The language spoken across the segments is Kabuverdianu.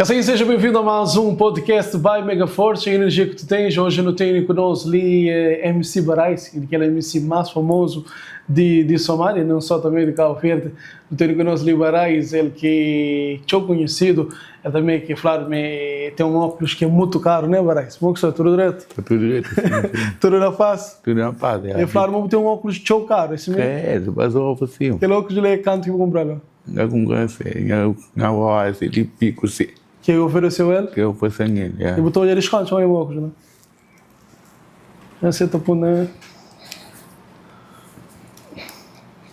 Assim, seja bem-vindo a mais um podcast by Mega Forte, a energia que tu tens. Hoje eu tenho conosco ali eh, MC Barais, que é o MC mais famoso de, de Somália, não só também de Cabo Verde. Eu tenho conosco ali Barais, ele que é conhecido, ele também que, claro, me, tem um óculos que é muito caro, né, Barais? Bom que só, tudo direito? Tá tudo direito, sim, sim. Tudo na face. Tudo na paz, é. Ele falaram, mas tem um óculos tão caro, esse mesmo. É, mas eu vou assim. Aquele óculos ele é canto que vou comprar lá. Nga conversa, nga nga voz, ele pico se. Que ofereceu ele. Que eu fosse nele, é. E botou ele desconto, chama o óculos, né? Esse tá pondo, né?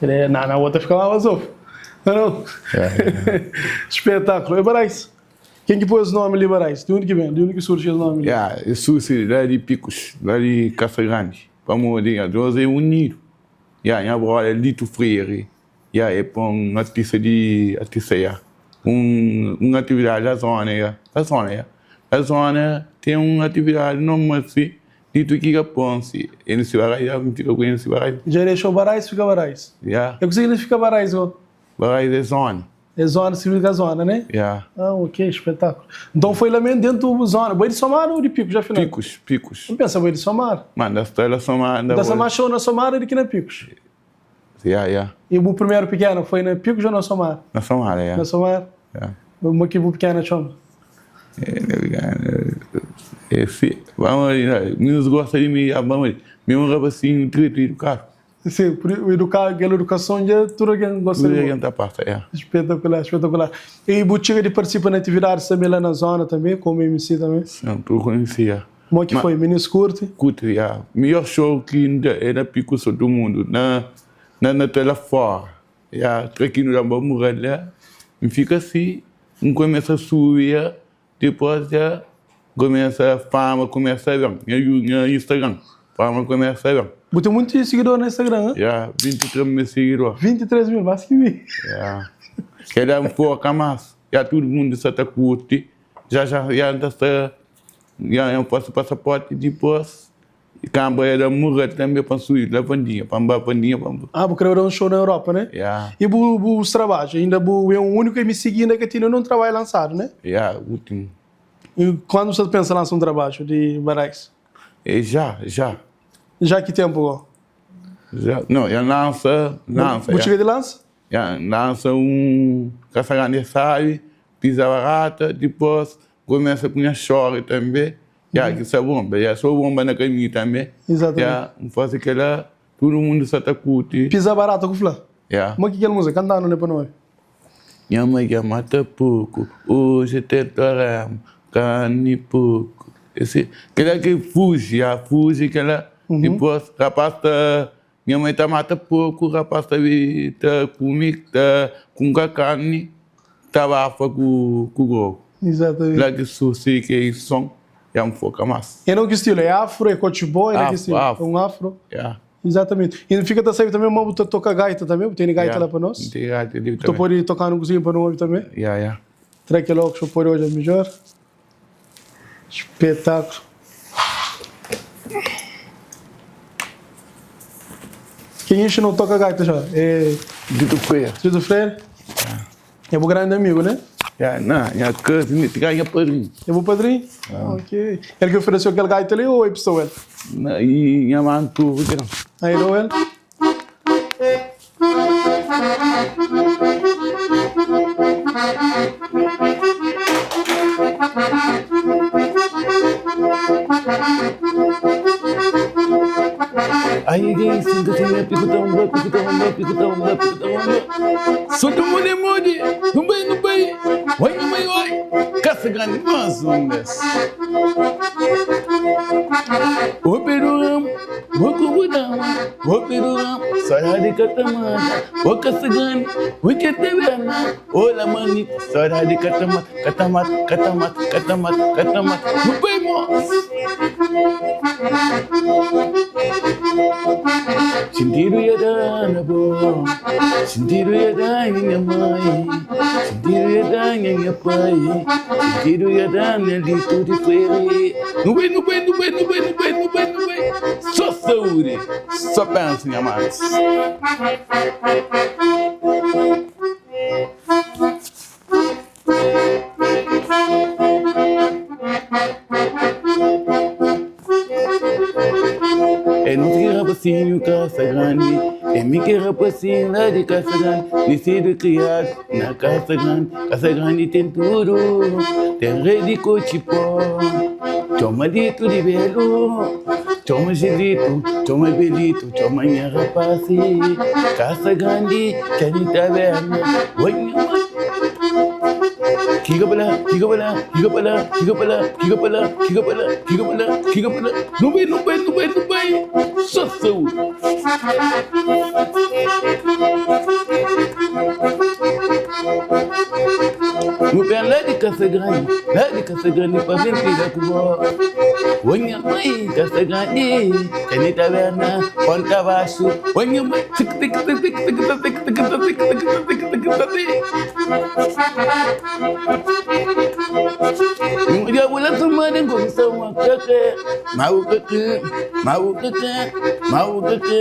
Ele é, na, na outra fica lá, mas Não, não. É, Espetáculo. E Barais? Quem que pôs o nome ali, Barais? De onde que vem? De onde que surge esse nome ali? Yeah, eu sou lá de Picos, lá de Casa Grande. Vamos ali, nós é unido. Yeah, minha avó é Lito Freire. Yeah, é para um artista de artista, yeah. Um, uma atividade da zona, yeah. Da zona, yeah. Da zona tem uma atividade normal assim, dito que Ponce, ele se vai já fica com ele se vai. Já deixou Barais, fica Barais. Yeah. Eu consegui fica Barais, ó. Barais é zona. É zona, significa zona, né? Yeah. Ah, ok, espetáculo. Então foi lá mesmo dentro do zona. Boi de Somar ou de Picos, já final? Picos, Picos. Não pensa boi de Somar. Mano, da história Somar. Da Somar show na Somar e de aqui na Picos. Yeah, yeah. E o primeiro pequeno foi na Picos ou na Somar? Na Somar, yeah. Na Somar? Yeah. O que o pequeno chama? É, esse, vamos ali, né? Meninos gostam de mim, vamos ali. Mesmo um rapacinho, trito, educado. Sim, por educar, aquela educação já tudo alguém gosta Tudo de alguém tá passa, é. Espetacular, espetacular. E Butiga de participa na atividade também lá na zona também, como MC também. Não, tu conhecia. Como é que Ma- foi? Meninos curte? Curte, yeah. Melhor show que ainda era pico só do mundo, na, na, na tela fora. Yeah. Aqui no Jambá Muralha, e fica assim, um começa a subir, depois já começa a fama, começa a ver. Minha, minha Instagram, fama começa a ver. Botou muito seguidor no Instagram, hein? Yeah, 23 mil seguidores. 23 mil, mais que mim. Yeah. Quer dar um pouco mais. Já todo mundo está curte. Já já já está já eu faço passaporte depois. Camba era morrer também para subir lá pandinha, para pandinha, para Ah, porque era um show na Europa, né? Yeah. E bu, os trabalhos, ainda bu, é o único MC que ainda que tinha um trabalho lançado, né? Yeah, último. E quando você pensa em lançar um trabalho de Barais? É já, já. Já que tempo? ó? Já, não, já lança, lança. Bu chega de lança? Já lança um Casa Grande sabe, pisa barata, depois começa com a chora também. Já que essa bomba, já sou bomba na caminho também. Exatamente. Já faz aquela, todo mundo só tá curte. Pisa barata com flã. Já. Como é que é aquela música? Cantando, né, para nós. Minha mãe já mata pouco, hoje tentaremos carne pouco. Esse, aquela que fuge, já fuge, aquela. Depois, rapaz, tá, minha mãe tá mata pouco, rapaz tá, tá comigo, tá com a carne, tá abafa com com o gol. Exatamente. Lá que suci que é som, já me foca mais. E não que estilo? É afro, é cochibó, é que Afro, estilo? afro. É um afro. Yeah. Exatamente. E fica tá sempre também, uma toca gaita também, tem gaita Yeah. lá para nós. Tem gaita ali Tu também. pode tocar no cozinho para nós também. Yeah, yeah. Será que logo que eu pôr hoje é melhor? Espetáculo. Quem enche não toca gaita já? É Dito Freire. Tito Freire? É meu grande amigo, né? Yeah, não, minha cousin, tem minha padrinho. É meu padrinho? Ok. Ele que ofereceu aquele gaita ali ou é pessoa ele? Não, E minha mãe, tu, não. Aí não ele? Aí quem sinta assim, pico tão pico tão pico tão pico tão Sou do mundo mude, não bem, não bem, oi, não bem, oi, caça grande, mas um desse. O peruam, o cubudão, o peruam, saudade catamata, o caça grande, o que te vena, olá manito, saudade catamata, catamata, catamata, catamata, catamata, não bem, moço. Sentido ia dar na boa, sentido ia dar minha mãe, sentido ia dar minha pai, sentido ia dar minha lito de freire. Não vem, não vem, não vem, não vem, não vem, não vem, não vem. Só saúde, só pensa, minha mãe. ki rapasinhu la di Kasa Grandi, nisidu i kriadu na Kasa Grandi. Kasa Grandi ten tudu, ten rei di kotxipó, txoma Litu di Belu, txoma Jilitu, txoma Belitu, txoma nha rapasi. Kasa Grandi ten taberna, oi nha mai. Txiga pa la, txiga pa la, txiga pa la, txiga pa la, txiga pa la, txiga pa la, txiga pa la, txiga pa la. Nu bai, nu bai, nu bai, nu bai, só saúdi. Nu ben la di Kasa Grandi, la di Kasa Grandi pa ben pega ku bo. Oi nha mai, Kasa Grandi, tene taberna, ponta baxu. Oi nha mai, tik tik tik tik tik tik tik tik tik tik tik tik tik. Diabula sumani ngomisa makeke, maukeke, maukeke, maukeke.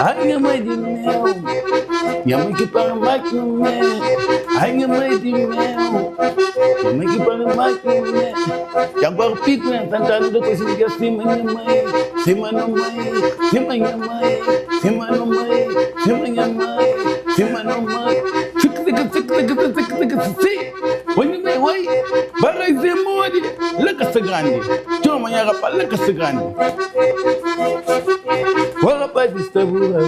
Ai nha mãe di mel, nha mãe ki para mai ku me. Ai nha mãe di mel, nha mãe ki para mai ku me. Dja piku na Santana da coisa de cima nha mãe, cima na mãe, cima nha mãe, cima na mãe, cima nha mãe, cima na mãe. Tic tic tic tic tic tic tic tic. Oi nha mãe, oi. Barra Zé Modi, la Casa Grande. Txoma nha rapaz la Casa Grande. Ó rapaz di sta burra,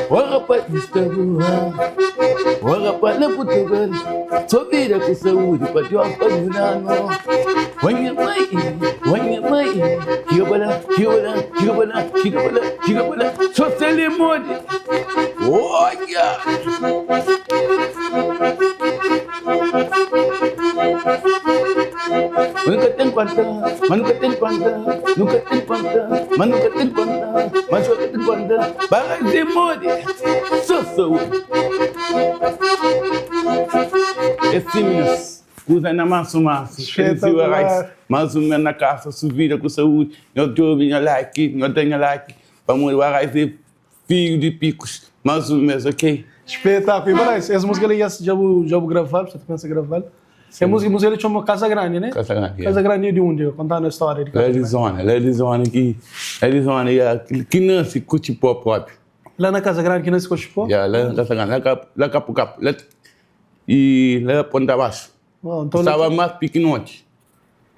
ó rapaz di sta burra, ó rapaz la Portugal. Só vida ku saúdi pa Deus pa djuda-nu. Oi nha mãe, oi nha mãe, txiga pa la, txiga pa la, txiga pa la, txiga pa la, txiga pa la. Só Selimodi, odja! Ma nu ka ten konta, ma nu ka ten konta, nu ka ten konta, ma nu ka ten konta, ma nu ka ten konta. Barra Selimodi, só saúdi. É sim minhas kuza na mansu mansu Espetacular. Mas um na kasa su vida ku saúde Nho djobe nho like nho da nho like Pamodi Warais é filho de picos Mais um mês ok. Espetáculo. E Warais, es música li dja bu dja bu graval, bu sa ta pensa graval. É música, música li txoma Casa Grande, né? Casa Grande, yeah. Casa Grande é di undi? Kontanu a história di Casa Lá di zona, lá di zona ki, lá di zona, yeah, ki nasi ku txipó propi. Lá na Casa Grande ki nasi Coxipó? Ya, lá na Casa Grande, lá Cap, lá Capu Capu, lá e lá Ponta Baxu. Oh, então Staba más pikinoti.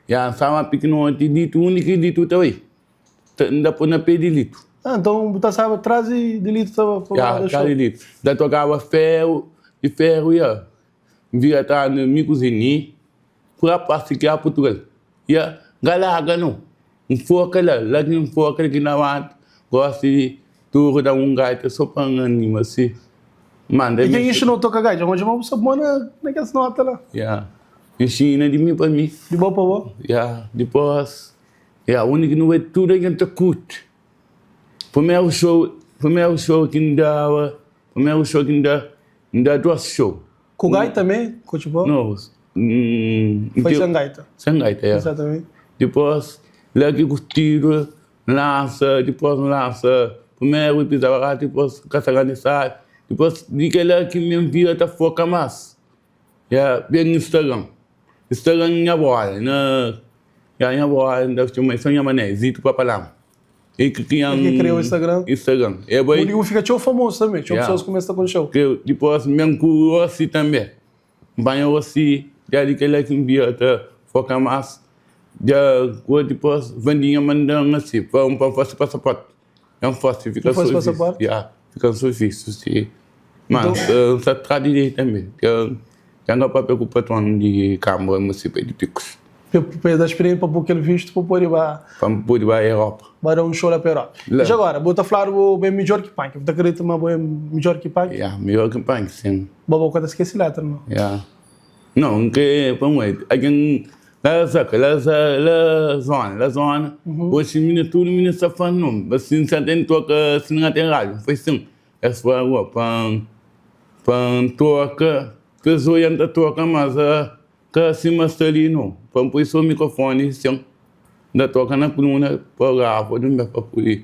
Ya, staba más pikinoti, litu, undi ki litu ta bai? Ta, N ta poi na pé di litu. Ah, então bu ta staba tras di, di litu ta pa Ya, da tras show. di litu. Ta tokaba feru, di feru, ya. N vira ta na mi ku Zeni, ku rapaz ki a Portugal. Ya, galaga no. N foka la, la ki N foka ki na mata, gosi di turu da un gaita so pa N anima si. Manda E ken mi. inxinou toka gaita? Ngon txoma bu sa bo na na kes nota la. Ya, inxina di mi pa mi. Di bo pa bo? Ya, dipos, ya, undi ki nu bai tudu algen ta kurti. Primeru show, primeru show ki N daba, primeru show ki N da, N da dos show. Ku gaita mé? Ku txupó? No, Foi sen gaita? Sen gaita, ya. Exatamente. Dipôs, la ki kustidu, N lansa, dipôs N lansa primeru Pisa Baratu, dipôs Kasa Grandi Sabi, dipôs di kel-la ki mi vida ta foka más, ya, ben Instagram. Instagram nha bóla, na, ya, nha bóla, N ta txoma, é só nha mané, Zito Papalama. E ki kria E ki kria o Instagram. Instagram. E bai. Undi bu fika txeu famosu tanbe. Txeu pesoas kumesa ta konxeu. Ke dipos N ben ku Rossi tanbe. N panha Rossi dja di kela ki N bira ta foka mas. Dja ku dipos Vandinha manda-m asi pa N fase pasaporti. N fase fika Bu fase pasaporti? Ya, fika sufisi si. Mas N sta tras di lei tanbe. Dja N ka papia ku patron di kambra munisipal di Pikus. Pa es da spiriensia pa bu kel vistu pa pode ba. Pa N pode ba Europa. Ba da un show la pa Europa. La. Dja agora, bu ta fladu bo é midjor ki Panki. Bu ta kridita ma bo é midjor ki Panki? Ya, midjor ki Panki, sin. Bo bo ka ta skese letra, no? Ya. No, N kre pa N obi. Algen la saka, la la zona, la zona. Oxi minina, tudu minina sta fla no. Si N sa ten toka, si N ka ten radiu. N fla sin. Es fla bo pa pa N toka, kes oia N ta toka mas ka sima sta li no, pa N poi so mikrofoni sin N ta toka na kuluna pa grava di un bes pa pui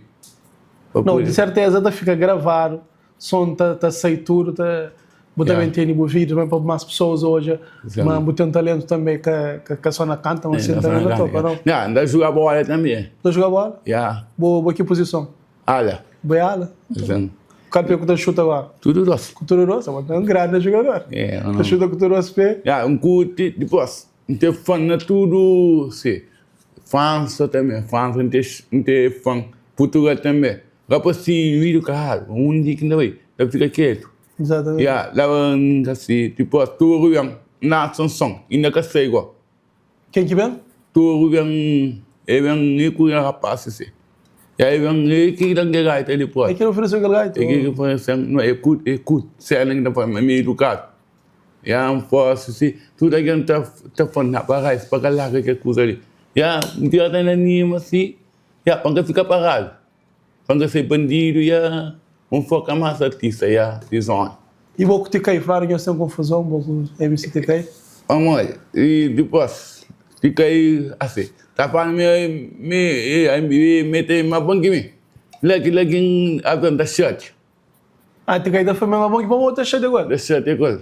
pa Não, pui. di serteza ta fika gravadu, som ta ta sai tudu ta. Bu também tene bu vídeo também pa mais pessoas odja ma bu tem talento também ka ka só na canta, mas sim também na toca, não? Ya, nta juga bola também. Ta juga bola? Ya. Bo ki posição? Ala. Bu é ala? Sim. Kal pé ku ta chuta agora? Tudo dos. Ku tudo dos? Bu é um grande jogador. É. Ta chuta ku tudo dos pé? Ya, N curti, dipôs N ten fã na tudo, si, França também, França N ten N ten fã, Portugal também. Rapasinhu educadu, undi ki N ta bai, ta fika ketu. Exatamente. Ya, la N ka si, dipôs toru ben na Asunson, inda ka sai go. Ken ki ben? Toru ben, e ben e ku nha rapaz si. Ya e ben e ki dan kel gaita dipôs. E ki ofereseu kel gaita? E ki oferesen, no e ku e ku sena ki ta fala ma mi e edukadu. Ya N forsi si, tudu algen ta ta fla na pa rais pa ka larga kel kuza li. Ya N tira ta anima si, ya pa N ka fika paradu. Pa N ka ser bandidu ya N foka mas artista ya di zona. E bo ku Tikai, fladu nhos ten konfuzon bo ku MC Tikai? Pamodi e dipos Tikai asi ta fala mi mi mi mi ten ma bon ki mi la ki la ki N aventa xoti. Ah Tikai ta fla mi ma bon ki pa bo ta xati ku el? Ta xati ku el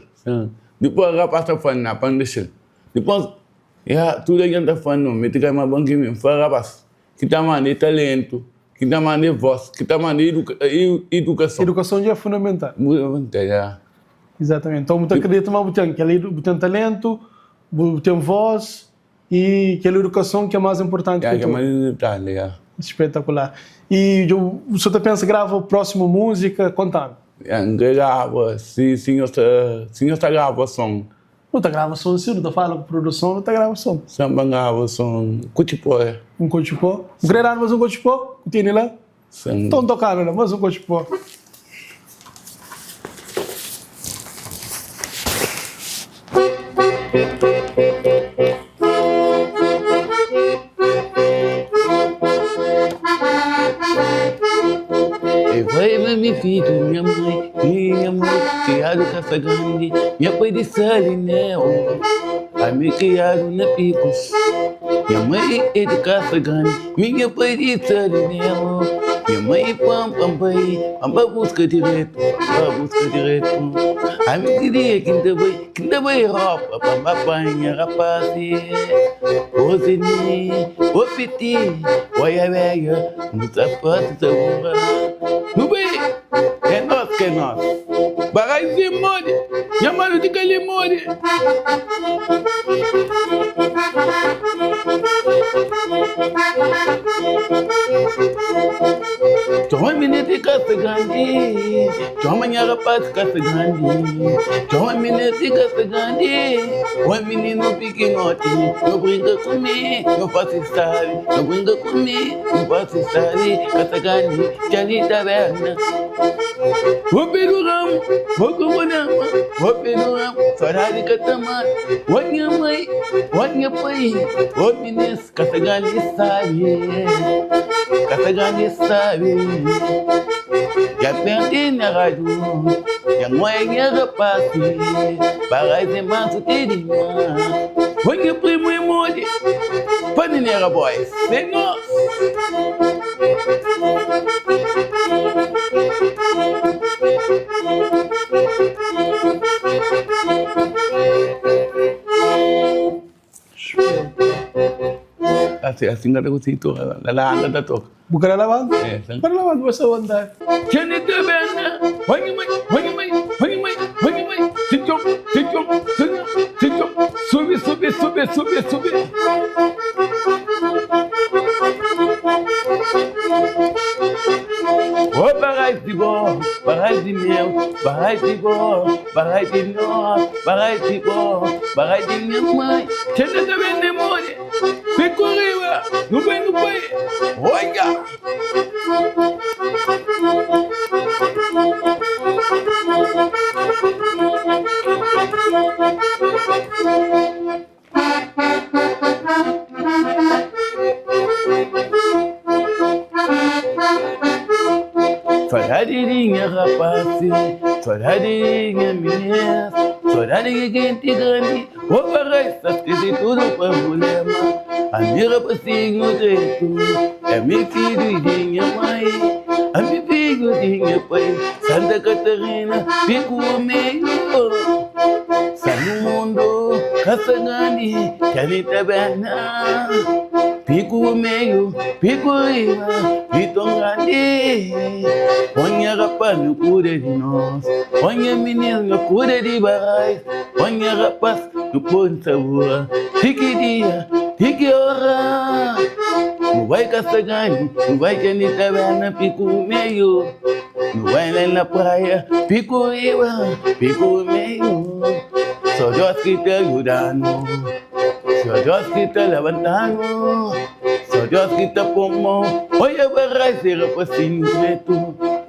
dipos rapas ta fla na pa N dexal dipos ya tudu algen ta fla no mi Tikai ma bon ki mi N fla rapas Ki ta manda é talentu, ki ta manda é vós, ki ta manda é idukason. Idukason dja é fundamental. Fundamental, ya. Exatamente. Então bu ta akredita ma bu ten kel, bu ten talentu, bu ten vós e kel idukason ki é más inportanti ki Ya, ki é tudu. más inportanti, ya. Espetakular. E dja bu sa ta pensa grava prósimu múzika? Konta-nu. Ya, N kre grava, si si nhos ta si nhos ta grava son. Nu ta grava son si, nu ta fala ku produson, nu ta grava son. Samba grava son kutxipó. Un kutxipó. Bu kre danu mas un kutxipó ku tene la? Sim. Nton tokanu la mas un kutxipó. E bai ma mi fidju nha mãe, minha mãe Criadu Casa Grandi, nha pai di Salineu Ami criadu na Picos, nha mãe é di Casa Grandi Minha pai di Salineu Nha mãe pam pam bai, pam ba busca diretu, ba busca diretu Ami ki dia ki N ta bai Ki N ta bai Europa pa N ba panha rapasi Ô Zeni, ô Piti, oia beia Nu ta fase sabura Nu bai, é nos ki é nos Barai sem modi, nha manu ti ka li modi. Txoma minina di kasa grandi, txoma nha rapaz di kasa grandi, txoma minina di kasa grandi, oi mininu pikinoti, nho brinka ku mi, nho fase sabi, nho brinka ku mi, nho fase sabi, kasa grandi, txali taberna. Vou pedi ramo, vou ku bu dama, vou pedi ramo, sodadi ka ta mata, oi nha mãe, oi nha pai, oi minis. Kasa grandi sabi, kasa grandi sabi Dja perde nha rádiu, dja ngoi nha rapasi Barais é mansu te dimás Oi nha primu é modi, Paninera Boys é nos. Asi asi nka ta konsigi toka la la anda ta toka. Bu ka da labanta? É. Ka da labanta bu sta vontadi. Txene ta bena, Oi nha mai, oi nha mai, oi nha mai, oi nha mai, Ti txon, ti txon, ti txon, ti txon, Subi, subi, subi, subi, subi. Ô barais di bo, barais di meu, barais di bo, barais di nos, barais di bo, barais di nha mai. Txene ta bena modi, Piku riba, nu bai, nu bai, odja! Sodadi di nha rapasi, sodadi di nha minis, sodadi di genti grandi. Bo pa rei sa skese tudu prubléma Ami rapasinhu dretu É mi fidju di nha mai Ami fidju. Fidju di nha pai Santa Catarina Pico Vermelho Sta no mundo Casa Grande Tchani Taberna Pico Vermelho Pico Riba Piton Grande Ó nha rapaz nhu kuda di nos Ó nha mininu nhu kuda di barais Ó nha rapaz nhu poi sabura Ti ki dia, ti ki ora Nu bai Kasa Grandi, nu bai Tchani Taberna Pico Vermelho Nu bai la na praia Pico Riba, Pico Vermelho Só Deus ki ta djuda-nu Só Deus ki ta labanta-nu Só Deus ki ta pô mon Oia barai se rapasinhu dretu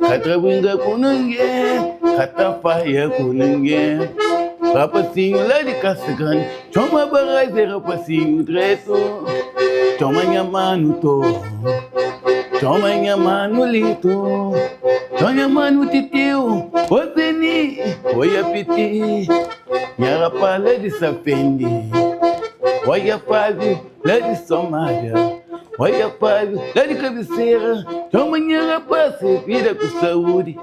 Ka ta brinka ku ningen Ka ta faia ku ningen Rapasinhu la di kasa grandi Txoma barai se rapasinhu dretu Txoma nha manu to Txoma nha manu litu Txoma nha manu titiu Oi Beni, oi Apiti Nha rapaz la di Safendi Oi Fábio la di Somália Oi Fábio la di Kabisera Txoma nha rapaz se vida ku saúdi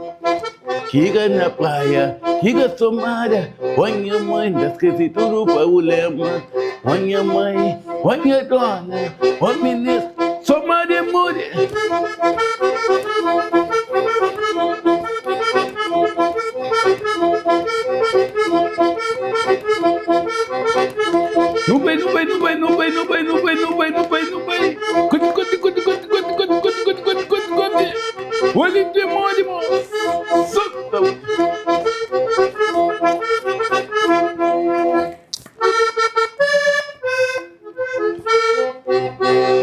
Txiga na praia, txiga Somália Oi nha mãe, nta skese tudu pa bu lembra Oi nha mãe, oi nha dona, oi minês Somália é modi. Nu bai, nu bai, nu bai, nu bai, nu bai, nu bai, nu bai, nu bai, nu bai. Koti, koti, koti, koti, koti, koti, koti, koti, koti, koti, koti. Oli tu é modi mo. Sota.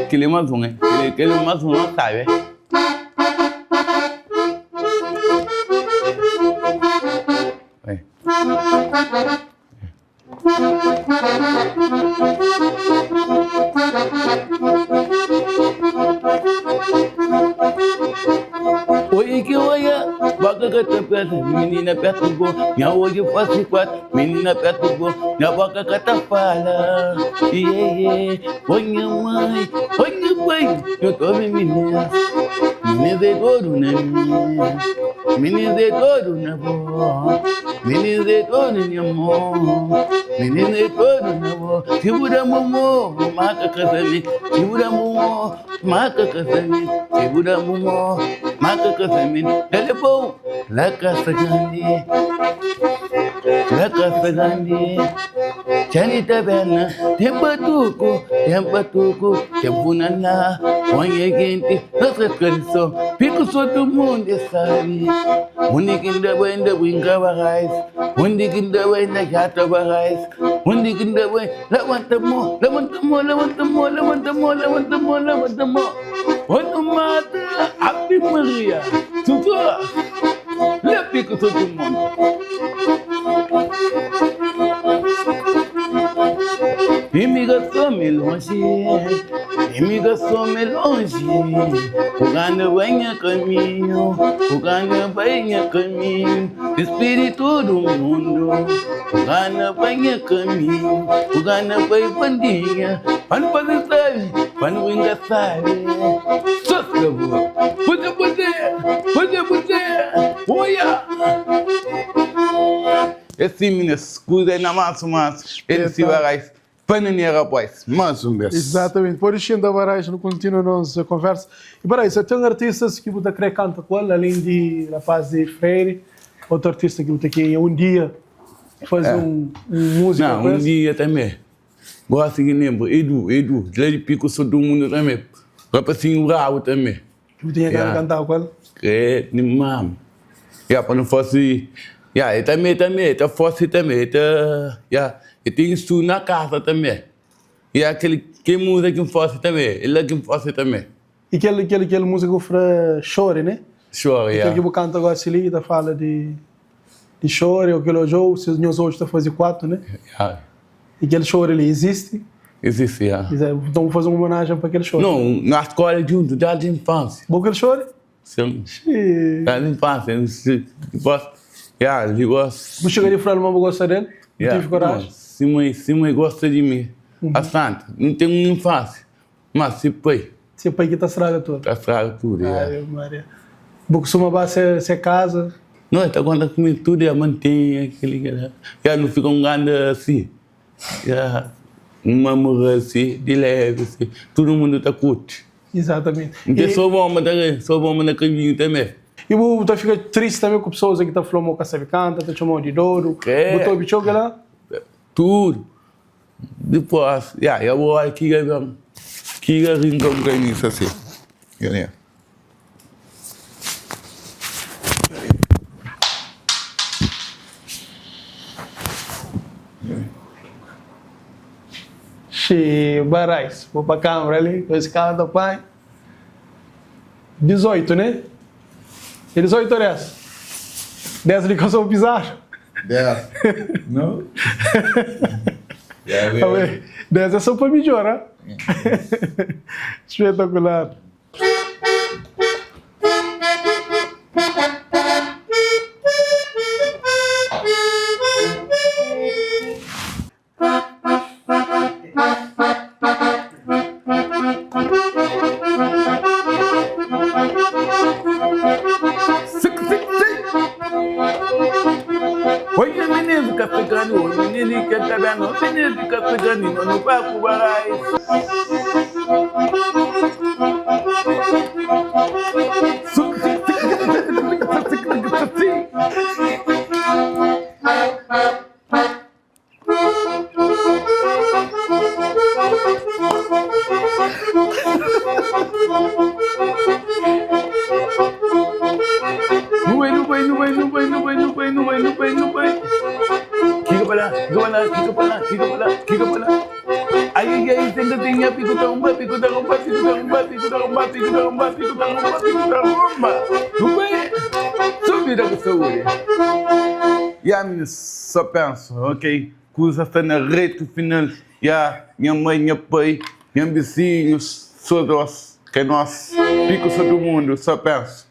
Kel é más un, eh? Kel é más un, não sabe, eh? Oi ki oia, boka ka ta pesa, minina pertu bo, nha odju fasi kuatu, minina pertu bo, nha boka ka ta fala. Iê iê, oi nha mãe, oi nha pai, nhu ta obi minina, minina é dodu na mi, minina é dodu na bo. Menina é todo nha amor Menina é todo na bo Si bu da-m amor, maka kasamento Si bu da-m amor, maka kasamento Si bu da-m amor, maka kasamento Ta leba-u la kasa grandi La kasa grandi Txani taberna Ten batuku, ten batuku Ten funaná, Onha genti Nos ka tradison Piku so tu mundu é sabi Undi ki N ta bai N ta brinka barais Undi ki N ta bai N ta djata barais Undi ki N ta bai Labanta mô, labanta mô, labanta mô, labanta mô, labanta mô, labanta mô Oi nu mata Ave Maria Tutu La piku so tu mundu Imigrason mi lonji Imigrason mi lonji Ku gana bai nha kaminhu Ku gana bai nha kaminhu Dispidi tudu mundu Ku gana bai nha kaminhu Ku gana bai bandinha Pa nu faze sabi Pa nu brinka sabi So sabor Faze faze Faze faze Oia É si minis Kuza é na mansu mansu El si barais Panania rapaz Mais un bes. Exatamente. Pode xinta Barais, nu kontinua nos konversa. E Barais, ten artistas ki bu ta kre kanta ku el, alén di rapaz di Freire, otu artista ki bu ta kenha un dia faze un múzika Não, ku un es? dia tanbe. Gosi ki lenbra, Edu, Edu, la di Piku Sul do Mundo tanbe. Rapasinhu brabu tanbe. Bu tinha gana Ya. kantaba ku el? Kre di mama. Ya, pa nu fase, ya, e tanbe, tanbe, e ta fase tanbe, e ta, ya, e ten estudu na kasa tanbe. Ya, kel, kel múzika ki N fase tanbe, e la ki N fase tanbe. E kel, kel, kel múzika ki bu fla Chore, ne? Chore, E ya. kel ki bu kanta gosi li ki ta fala di, di chore, ou kel odjou, se nhos odju ta faze 4, ne? Ya. E kel chore li izisti? Izisti, ya. Nton bu faze un omenajen pa kel chore? Non, na skola djuntu, desdi infansia. Bo kel chore? Sim. Desdi infansia, ya, li gosi. Bu txiga di fla-l ma bu gosta del? Bu tive koraji? Si mai, si mai gosta di mi, a santa, N ten un infansia, ma si pai. Si pai ki ta straga tudu. Ta straga tudu, ya. Ave Maria. Bu kustuma ba se se kaza? No, el ta konta ku mi tudu, ya mantenha, keli kela. Ya nu fika un grandi asi, ya un amor asi, di levi asi, tudu mundu ta kurti. Exatamente. N ten sô bonba tanbe, sô bonba na kaminhu tanbe. I bu ta fika tristi tanbe ku pesoas ki ta fla ma bu ka sabe kanta, ta txoma-u di dodu. Bu ta obi txeu kela? Tudu. Dipos, ya, ya bo oi ki ga ben, ki ga rinka un kamisa si. Kela. Xii barais bo pa câmara li pa es canta pai 18 né é 18 ou 10? 10 li ka sou pizadu 10 não 10 é só pa midjora espetacular. Oi menino ka pegando, oi menino ka pegando, oi menino ka pegando, não no papo barai. Nu bai, nu bai, nu bai, nu bai, nu bai, nu bai, nu bai, nu bai, nu bai. Kika pa la, kika pa la, kika pa la, kika pa la, kika pa la. Ai, ai, ai, tenga, tenga, piku ta rumba, piku ta rumba, piku ta rumba, piku ta rumba, piku ta rumba, piku ta rumba, piku ta rumba. Nu bai, subida ku saúde. Ya, minus, só pensa, ok. Kuza sta na retu final Ya nha mai, nha pai, nha vizinhus So dos ke nos Piku so du mundu so pensa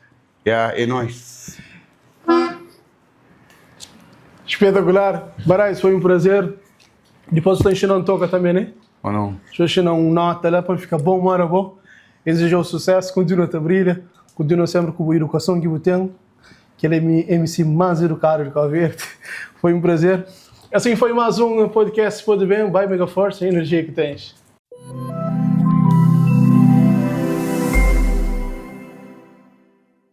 Ya é nois. Espetacular! Barais, foi um prazer. Dipôs bu ta inxina-m toka tanbê, né? Ou não? Deixa eu ensinar um nota lá pa fika bom, mora bom. Desejo sucesso, continua ta brilha, continua sempre ku bu educação ki bu tem. Kel é mi MC mais educado de Cabo Verde. Foi um prazer. Assim foi mais um podcast Pode Bem, vai Mega Força, a energia que tens.